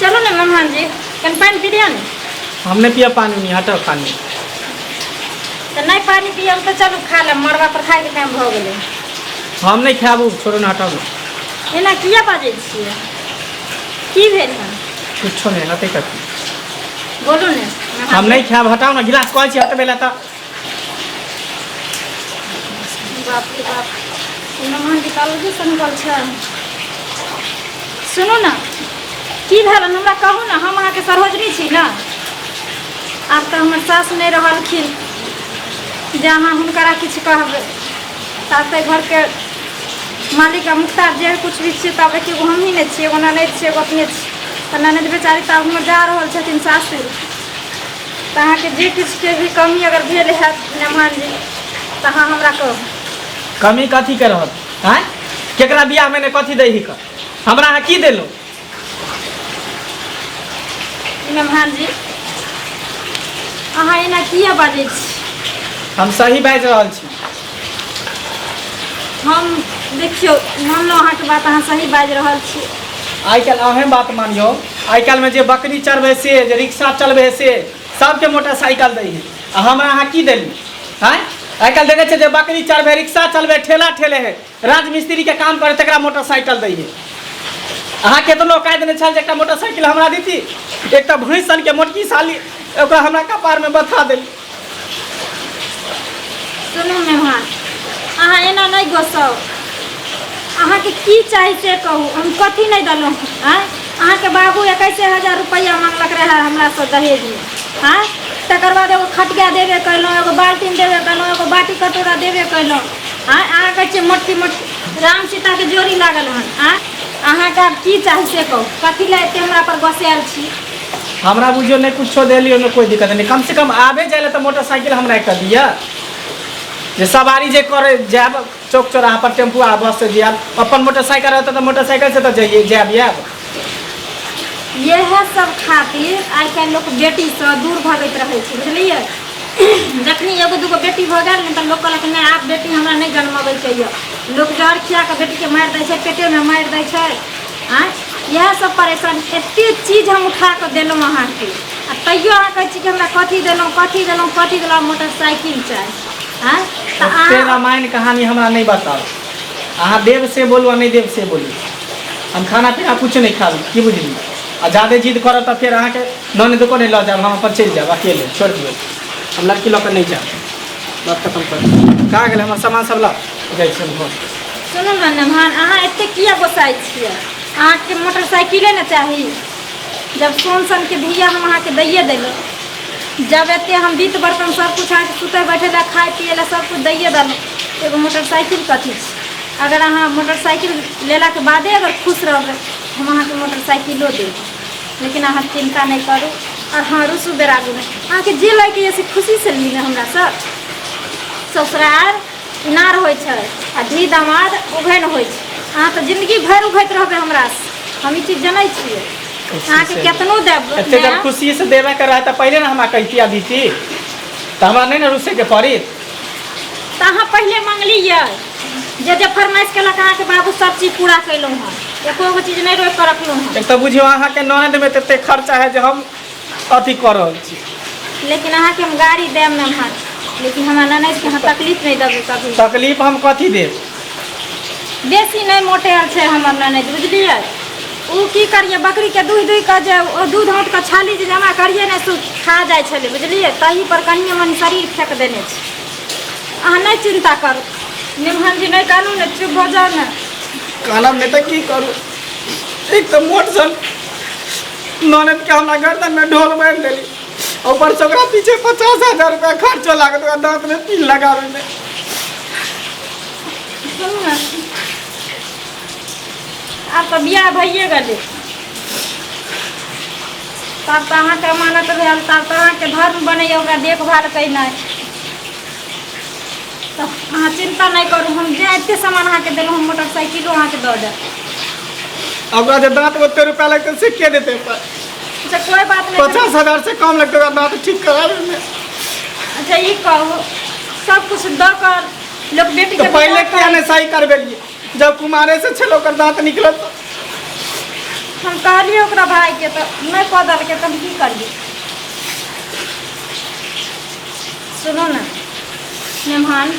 चलू ने मेहमान जी, कनि पानि पी लिअ ने। हम नहि पियब पानि उनी, हटब पानि। तऽ नहि पानि पियब तऽ चलू खा लेब, मड़बा पर खायके टाइम भऽ गेलै। हम नहि खायब, छोड़ू ने, हटाउ ने। एना किया बाजै छियै? की भेल हन? कुछो नहि हेतै कथी। बोलू ने। हम नहि खायब, हटाउ ने गिलास, कहै छी हटबै लए तऽ। बाप रे बाप, ई मेहमान जी तऽ अलगे सनकल छै। सुनू ने, की भेल हमरा कहू ने, हम अहाँके सरोजनी छी ने। आब तऽ हमर सास नहि रहलखिन जे अहाँ हुनकरा किछु कहबै। तब तऽ घरके मालिक आ मुख्तार जे किछु भी छियै, तब एके गो हमही ने छियै, एगो ननैद छियै, एगो अपने छी। तऽ ननैद बेचारी तऽ आब हमर जा रहल छथिन सासुर। तऽ अहाँके जे किछुके भी कमी अगर भेल हैत मेहमान जी, तऽ अहाँ हमरा कहू। कमी कथीके रहत? आँय, केकरा बियाहमे ने कथी दै हिक, हमरा अहाँ की देलहुँ? मेहमान जी, अहाँ एना किया बाजै छी? हम सही बाजि रहल छी। हम देखियौ, मानलहुँ अहाँके बात, अहाँ सही बाजि रहल छी। आइ काल्हि अहें बात मानियौ, आइ काल्हिमे जे बकरी चरबै से, जे रिक्शा चलबै से, सबके मोटरसाइकिल दै है, आ हमरा अहाँ की देली? आँय, आइ काल्हि देखै छियै जे बकरी चरबै, रिक्शा चलबै, ठेला ठेले है, राजमिस्त्रीके काम करे, तकरा मोटरसाइकिल दै है। अहाँ केतनो कहि देने छल जे एकटा मोटरसाइकिल हमरा देती, एकटा भैंस सनके मोटकी साली ओकरा हमरा कपारमे बथा देली। सुनू मेहमान, अहाँ एना नहि गोसाउ। अहाँके की चाही से कहू, हम कथी नहि देलहुँ? आँय, अहाँके बाबू 21,000 रुपैआ मांगलक रहए हमरासँ दहेजमे। आँय, तकर बाद एगो खटिया देबे कयलहुँ, एगो बाल्टीन देबे कयलहुँ, एगो बाटी कटोरा देबे कयलहुँ। आँय, अहाँ कहै छियै मोटकी मोटकी राम सीताके जोड़ी लागल हन। आँय, अहाँके आब की चाही से कहू, कथी लए एते हमरा पर गोसायल छी? हमरा बुझियौ नहि कुछो देली, ओहिमे कोइ दिक्कत नहि, कम से कम आबे जाय लए तऽ मोटरसाइकिल हमरा एकटा दिअ, जे सवारी जे करे जायब चौक चौराहा पर टेम्पू आ बस से जायब, अपन मोटरसाइकिल रहतै तऽ मोटरसाइकिल से तऽ जाइए जायब आयब। इएह सब खातिर आइ काल्हि लोक बेटीसँ दूर भगैत रहै छै, बुझलियै? जखनी एगो दूगो बेटी भऽ गेल ने, तऽ लोक कहलक नहि, आब बेटी हमरा नहि जनमबैके यऽ। लोक जहर खिया कऽ बेटीके मारि दै छै, पेटेमे मारि दै छै। आँय, इएह सब परेशान। एतेक चीज हम उठा कऽ देलहुँ अहाँके, आ तैयो अहाँ कहै छी कि हमरा कथी देलहुँ, कथी देलहुँ, कथी देलहुँ, मोटरसाइकिल चाही? आँय, तऽ ओते अहाँ रामायण कहानी हमरा नहि बताउ। अहाँ देव से बोलू आ नहि देव से बोलू, हम खाना पीना कुछ नहि खाबी, की बुझली? आ जादे जिद करब तऽ फेर अहाँके ननद को नहि लऽ जायब, हम अपन चलि जायब अकेले। छोड़ि दियौ, हम लड़की लऽ कऽ नहि जायब। बात खतम कर। कहाँ गेलै हमर सामान सब? लऽ जाइ छी हम घर। सुनू ने मेहमान, अहाँ एतेक किया गोसाइ छियै? अहाँके मोटरसाइकिले ने चाही? जब सोन सनके धिया हम अहाँके दैए देलहुँ, जब एतेक हम बीत बर्तन सब किछु अहाँके सुतै बैठै लए, खाइ पियै लए सब किछु दैए देलहुँ, एगो मोटरसाइकिल कथी छै? अगर अहाँ मोटरसाइकिल लेलाके बादे अगर खुश रहबै, हम अहाँके मोटरसाइकिलो देब। लेकिन अहाँ चिन्ता नहि करू, आओर हँ, रुसू बेरागू नहि। अहाँके जे लैके यऽ से खुशीसँ ली ने हमरासँ। ससुरार इनार होइ छै आ धी दामाद उघैन होइ छै। अहाँ तऽ जिन्दगी भरि उघैत रहबै हमरासँ, हम ई चीज जनै छियै। अहाँके केतनो देब। एते जब खुशी से देबे के रहे तऽ पहिले ने हमरा कहिती आ दीती, तऽ हमरा नहि ने रुसै के पड़ी। तऽ अहाँ पहिले मंगलियै, जे जे फरमाइश केलक अहाँके बाबू, सब चीज पूरा केलहुँ हँ, एको गो चीज नहि रोकि कऽ रखलहुँ हँ। एक तऽ बुझियौ अहाँके ननद में तते खर्चा है जे हम अथी कऽ रहल छी। लेकिन अहाँके हम गाड़ी देब मेहमान, लेकिन हमरा ननदिके अहाँ तकलीफ नहि देबै कभी। तकलीफ हम कथी देब? बेसी नहि मोटायल छै हमर ननदि, बुझलियै? ओ की करियै, बकरीके दुहि दुहि कऽ जे ओ दूध औंट कऽ छाली जे जमा करियै ने, से खा जाइ छलै, बुझलियै? तही पर कनिए मनि शरीर फेक देने छै। अहाँ नहि चिन्ता करू मेहमान जी, नहि कानू ने, चुप भऽ जाउ ने। कानब नहि तऽ की करू? एक तऽ मोट सन ननद के हमरा गर्दन में ढोल मारि देली, ऊपर से ओकरा पीछे 50,000 रुपया खर्चो लागत ओकरा दांत में पिन लगावे में। सुनू ने, आब तऽ बियाह भइए गेलै, तब तऽ अहाँके अमानत भेल, तब तऽ अहाँके धर्म बनैए ओकरा देखभाल केनाइ। तऽ अहाँ चिन्ता नहि करू, हम जे एते सामान अहाँके देलहुँ, हम मोटरसाइकिलो अहाँके दऽ देब। ओकरा जे दाँत ओते रुपया लगतै से के देतै? अच्छा, कोइ बात नहि। 50,000 से कम लगतै ओकरा दाँत ठीक कराबे में? अच्छा, ई कहू, सब कुछ दऽ कऽ लोक बेटी तऽ के पहिले बियाह किया करै नहि सही करबेलियै, जब कुमारे से छल ओकर दाँत निकलत? हम कहलियै ओकरा भाइके तऽ नहि कऽ देलकै तऽ हम की करियै। सुनू ने मेहमान,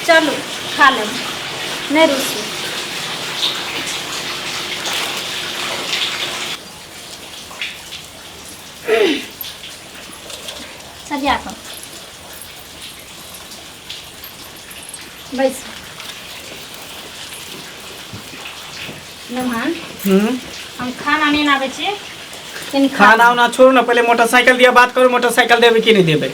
चलू खा लेब, नहि रुसू। सरिया कऽ बैस मेहमान। हम खाना नहि आबै छी, कनि खा खाना उना छोड़ू ने, पहिले मोटरसाइकिल दिअ, बात करू, मोटरसाइकिल देबै कि नहि देबै?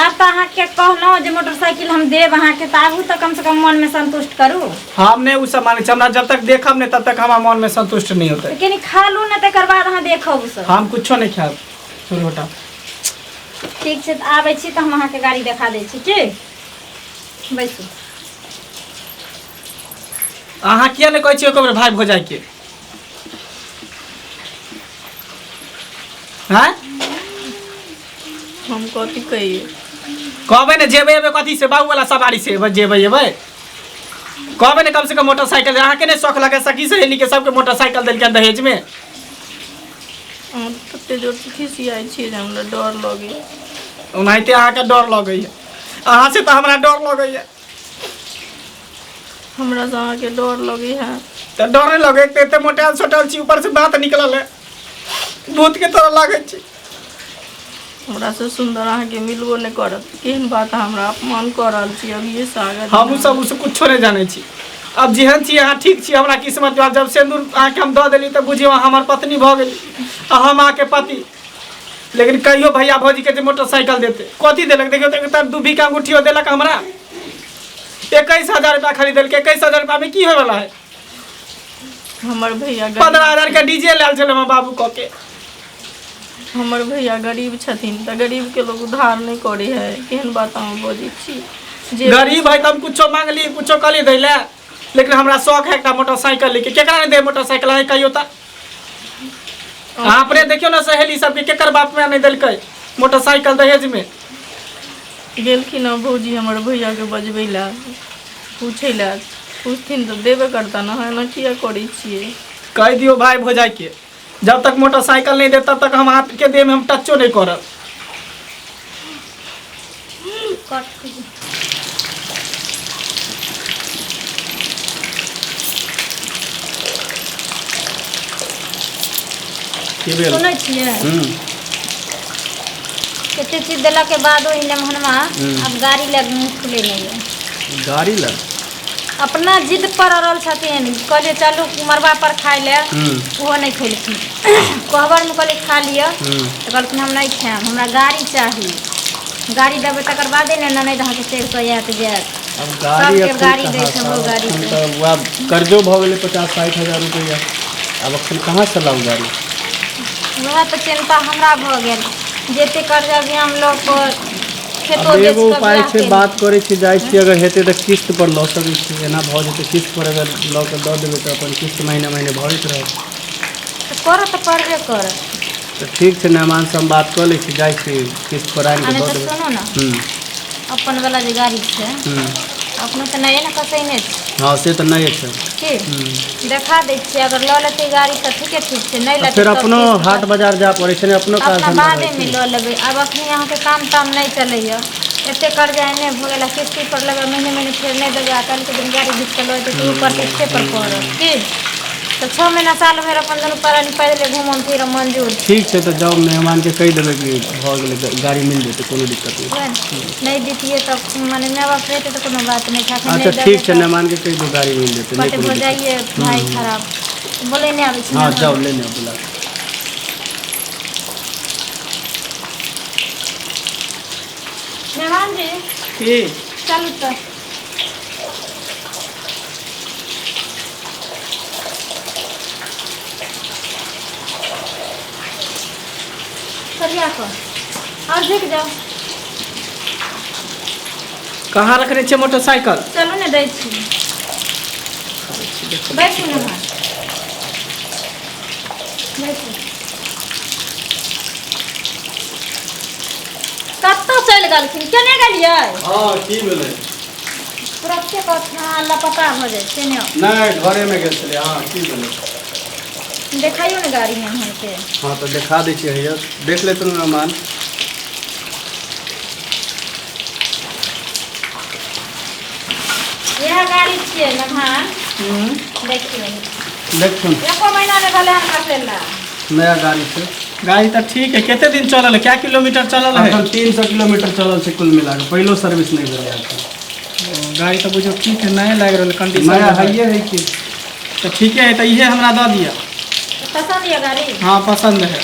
आब तऽ अहाँके कहलहुँ जे मोटरसाइकिल हम देब अहाँके, तऽ आबू तऽ कमसँ कम मनमे संतुष्ट करू। हम नहि ओ सब मानै छी, हमरा जब तक देखब नहि तब तक हमरा मनमे संतुष्ट नहि होतै। तऽ कनि खा लू ने, तकर बाद अहाँ देखब सब। हम कुछो नहि खायब, छोड़ू हटाउ। ठीक छै, तऽ आबै छी तऽ हम अहाँके गाड़ी देखा दै छी। की बैसू। अहाँ किया नहि कहै छियै ओकर भाय भौजाइके? आँय? हम कथी कहियै? कहबै ने, जेबै एबै कथी से? बाबू वाला सवारी से एबै, जेबै एबै? कहबै ने कम से कम मोटरसाइकिल। अहाँके नहि शौक लगे? सखी सहेली के सबके मोटरसाइकिल देलकै दहेज में। अहाँ तते जोरसँ खिसियाइ छियै जे हमरा डर लगैए। ओनाहिते अहाँके डर लगैए, अहाँ से तऽ हमरा डर लगैए। हमरा से अहाँके डर लगै है? तऽ डर नहि लगै? तऽ एते मोटायल सोटायल छी, ऊपर से बात निकलल है, भूत के तरह लागै छी। हमरा से सुन्दर अहाँके मिलबो नहि करत। केहन बात अहाँ हमरा अपमान कऽ रहल छी अभिये से आगा? हमहूँ सब ओसभ कुछो नहि जानै छी। आब जेहन छी अहाँ ठीक छी, हमरा किस्मत में जब सिन्दूर अहाँके हम दऽ देली तऽ बुझियौ अहाँ हमर पत्नी भऽ गेली आ हम अहाँके पति। लेकिन कहियो भैया भौजीके जे मोटरसाइकिल देते, कथी देलक? देखियौ तऽ एकटा दूभी के अंगूठियो देलक हमरा, 21,000 रुपया खाली देलकै। 21,000 रुपया में की होय वाला है? हमर भैया गरीब 15,000 के डीजे लायल छलै हमर बाबू कऽ के। हमर भैया गरीब छथिन, तऽ गरीबके लोग उधार नहि करै है। केहन बात अहाँ बजै छी जे गरीब है तऽ हम कुछो मांगली, कुछो कहली दै ले, लेकिन हमरा शौक है एकटा मोटरसाइकिल लेके। केकरा नहि दे मोटरसाइकिल है, कहियो तऽ अहाँ अपने देखियौ ने, सहेली सबके केकर बाप माय नहि देलकै मोटरसाइकिल दहेज में? गेलखिन हँ भौजी हमर भैयाके बजबै लए, पूछै लए। पूछथिन तऽ देबे करता ने। अहाँ एना किया करै छियै? कहि दियौ भाय भौजाई के, जब तक मोटरसाइकिल नहीं दे तब तक हम हाथ के देह में हम टचो नहीं करब। कट। की भेल? सुनै छियै? कते चीज देला के बादो ई मेहनवा आब गाड़ी लग मुँह खुले नहीं है। गाड़ी लग अपना जिद पर अड़ल छथिन। कहलियै चलू मड़बा पर खाय ले, ओहो नहि खेलखिन। कोहबरमे कहलियै खा लिअ, तऽ कहलखिन हम नहि खायब, हमरा गाड़ी चाही। गाड़ी देबै तकर बादे ने ननैद अहाँके चढ़ि कऽ आयत जायत। अब गाड़ी सबके अखन गाड़ी दै कहाँ छै, हमरो से? गाड़ी अखन छै। तऽ वएह कर्जो भऽ गेलै 50-60 हजार रुपैआ। आब अखन कहाँ से लाउ गाड़ी? वएह तऽ चिन्ता हमरा भऽ गेल, जते कर्जा भी हम लऽ कऽ खेतो आब बेच एगो कऽ उपाय बियाह छै। केलियै। बात करै छी, जाइ छी, अगर हेतै तऽ किस्त पर लऽ सकै छी। एना भऽ जेतै, किस्त पर अगर लऽ कऽ दऽ देबै तऽ अपन किस्त महीने महीने भरैत रहब। तऽ करऽ तऽ पड़बे करत। तऽ ठीक छै, मेहमानसँ हम बात कऽ लै छी, जाइ छी, किस्त पर आनि आ कऽ नहि दऽ तऽ देबै। सुनू ने, अपन वाला जे गाड़ी छै, अपनो तऽ नये ने कसैने छै। हँ, से तऽ नये छै। की देखा दै छियै, अगर लऽ लेतै गाड़ी तऽ ठीके ठीक छै, नहि आ लेतै फेर तब अपनो किस्त हाट पर बाजार जाय पड़ै छै ने, अपनो काज अपना धन्धा रहै बादेमे छै। लऽ लेबै। आब अखनी अहाँके काम ताम नहि चलैए, एते कर्जा एने भऽ गेल आ किस्ती पर लेबै, महीने महीने फेर नहि देबै, आ काल्हिके दिन गाड़ी घीच कऽ लऽ जेतै तऽ ओ प्रतिष्ठे पर पड़त। की तऽ 6 महीना साल भरि अपन दुनू प्राणी पैदले घूमम फिरम, मंजूर छै। ठीक छै, तऽ जाउ, मेहमानके कहि देबै कि भऽ गेलै, गाड़ी मिल जेतै, कोनो दिक्कत नहि। बुझलियै ने? नहि दितियै तऽ मने माय बाप रहितै तऽ कोनो बात नहि छै, अखन अच्छा नहि देबै ठीक छै। तऽ मेहमानके कहि दू गाड़ी मिल जेतै, नहि कते कोनो भऽ दिक्कत। जाइए भाय खराब बोलै नहि आबै छै। हँ। मेहमान। जाउ, लेने आउ, बुला कऽ। मेहमान जी। की? चलू तऽ। सरिया कऽ आओर झुकि जाउ। कहाँ रखने छियै मोटरसाइकिल? चलू ने, दै छी। बैसू ने भाय, बैसू। कतऽ चलि गेलखिन? केने गेलियै? हँ, की भेलै? तुरन्ते कहथिन अहाँ लापता भऽ जाइ छै ने। नहि, घरेमे गेल छलियै। हँ, की भेलै? देखाइयो ने गाड़ी मेहमान के। हँ तऽ देखा दै छियै, हैया देख लेतन मेहमान। इएह गाड़ी छियै मेहमान, देखियौ। देखथुन। एको महीना नहि भेलै हन कटेला। नया गाड़ी छै। गाड़ी तऽ ठीक है। कते दिन चलल है? क्या किलोमीटर चलल है? अखन 300 किलोमीटर चलल छै कुल मिला कऽ, पहिलो सर्विस नहि भेलै अखन। ओ, गाड़ी तऽ बुझियौ ठीक है, नया लागि रहल कंडीशन। नया हइए है कि। तऽ ठीके है, तऽ इहे हमरा दऽ दिअ। पसंद यऽ गाड़ी? हाँ, पसंद है।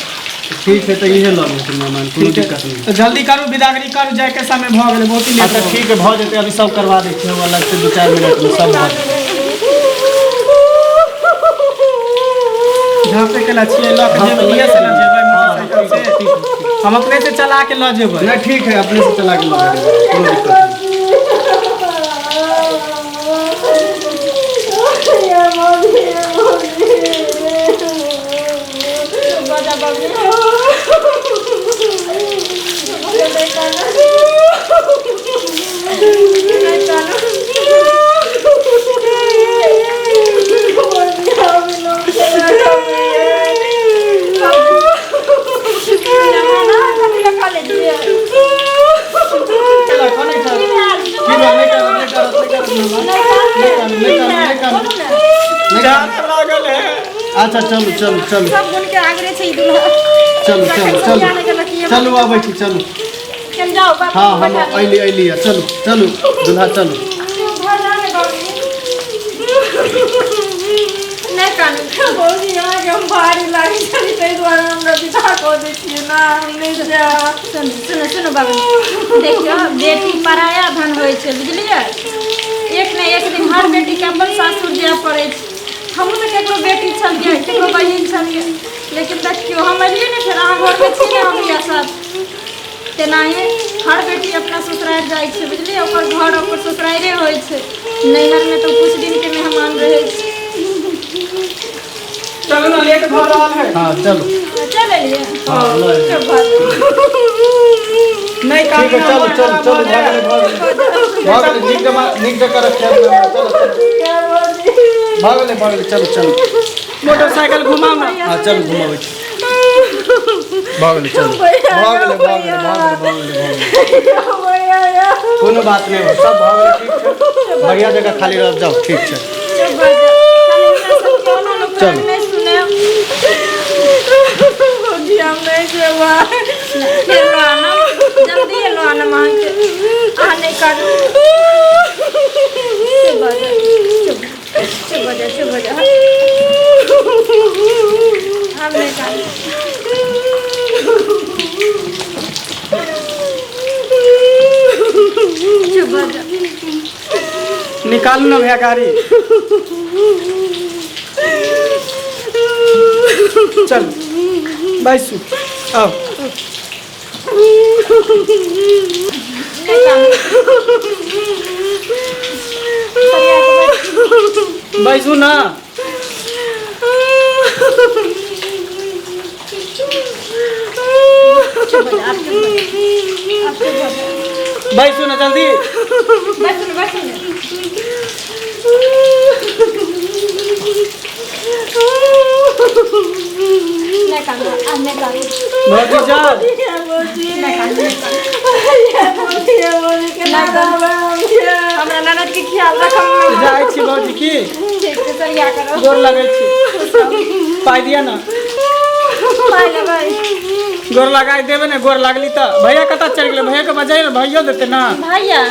ठीक है, तऽ इहे लऽ लेथिन मेहमान, कोनो ठीक है। दिक्कत नहि। तऽ जल्दी करू, विदागरी करू, जायके समय भऽ गेलै, बहुत ही लेट अच्छा भऽ गेलै। ठीक है, भऽ जेतै, अभी सब करवा दै छियै, हम अलग से 2-4 मिनटमे सब भऽ जेतै। झाँपे के ला छियै, लऽ के जेबै, इहे से लऽ जेबै मोटरसाइकिल से। हम अपने से चला के लऽ जेबै। नहि, ठीक है, अपने से चला के लऽ जेबै, कोनो दिक्कत नहि। चला, कनै छै? की भेल? नहि कानू, नहि कानू, नहि कानू, नहि कानू, नहि कानू, नहि कानू, नहि कानू। जाम लागल है। अच्छा, चलू चलू चलू। सब गुण के आगरे छै ई दुल्हा। चलू चलू चलू चलू, आबै छी, चलू। चल जाओ बाबू। हँ, हम अइली, अइली। चलू चलू दुल्हा, चलू। नहि कानू। भौजी, अहाँके हम भारी लागै छली, ताहि दुआरे हमरा विदा कऽ दै छियै ने, हम नहि जायब। सुनू सुनू सुनू बाबू, देखियौ, बेटी पराया धन होइ छै, बुझलियै? एक ने एक दिन हर बेटीके अपन सासुर जाय पड़ै छै। हमहूँ तऽ ककरो बेटी छलियै, ककरो बहिन छलियै, लेकिन देखियौ, हम एलियै ने, फेर अहाँ घरमे छी ने हम इएह साथ। तेनाही हर बेटी अपना ससुरारि जाइ छै, बुझलियै? ओकर घर ओकर ससुराइरे होइ छै। नैहरमे तऽ कुछ दिनके मेहमान रहै छै। चलू ने, लेट भऽ रहल है। हँ, चलू। चल एलियै। हँ, लऽ एलियै। चुप भऽ जाउ। नहि ठीक है, कानू। चलू चलू चलू, भऽ गेलै, भऽ गेलै, भऽ गेलै। नीक जमा, नीक जकाँ रखिए। चलू चलू, भऽ गेलै, भऽ गेलै, चलू चलू। मोटरसाइकिल घुमाउ ने। हँ, चलू, घुमाबै छी। भऽ गेलै, चलू, भऽ गेलै, भऽ गेलै, भऽ गेलै, भऽ गेलै, भऽ गेलै, कोनो बात नहि, सब भऽ गेलै, ठीक छै, बढ़िआँ जगह खाली रह जाउ, ठीक छै। चुप भऽ जाउ। खाली हमरा सबके ओना लोक चलू। नहि सुनायब। भौजी, हम नहि जेबै। फेर लऽ आनब, जल्दी लऽ आनब अहाँके। अहाँ नहि कानू। चुप भऽ जाउ, चुप, चुप भऽ जाउ, चुप भऽ जाउ। हम नहि कानू। चुप भऽ जाउ। निकालू ने भैया गाड़ी, चल बैसू, आउ। नहि कानू। सरिया के बैठू। बैसू ना। चुप भऽ जाउ, आब चुप भऽ जाउ, आब चुप भऽ जाउ। बैसू ने जल्दी। बैसू ने, बैसू ने। नहि कानू, आब नहि कानू। भौजी, जाउ। नहि कानू, नहि कानू। हमरा ननद के ख्याल रखब। जाइ छी भौजी, की? ठीक छै, सरिया करो। गोर लगै छी, पाइ दिअ ने। पाइ लेबै? गोर लगाइ देबै ने, गोर लागली तऽ। भैया कतऽ चलि गेलै? भैयाके बजाइ ने, भैयो देतै ने। भैया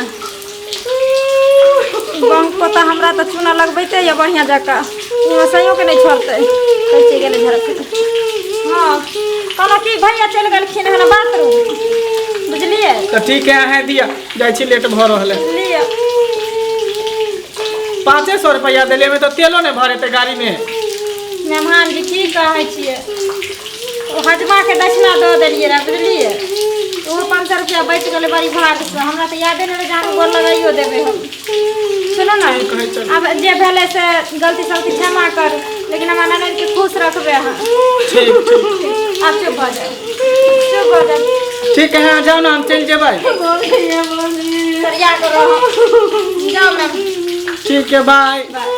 बंक पता, हमरा तऽ चूना लगबैते यऽ बढ़िआँ जकाँ, ओ सहियो के नहि छोड़तै। कैसे गेलै झड़क? हँ, कहलहुँ कि भैया चलि गेलखिन हन बाथरूम, बुझलियै? तऽ ठीक है, अहें दिअ, जाइ छी, लेट भऽ रहल है। लिअ। 500 रुपैआ देलियै, ओहिमे तऽ तेलो नहि भरेतै गाड़ीमे। मेहमान जी, की कहै छियै, ओ हजमाके दक्षिणा दऽ देलियै रहए, बुझलियै? ओहो 500 रुपैआ बचि गेलै बड़ी भागसँ। हमरा तऽ यादे नहि रहै जे अहाँके गोर लगाइयो देबै हम। सुनू ने। ठीक है, चलू। आब जे भेलै से गलती सलती क्षमा करू, लेकिन हमरा ननदिके खुश रखबै अहाँ। ठीक ठीक। आब चुप भऽ जाउ, चुप भऽ जाउ। ठीक है, अहाँ जाउ ने, हम चलि जेबै। सरिया कऽ रहब। जाउ मैम। ठीक है, बाय। बाय।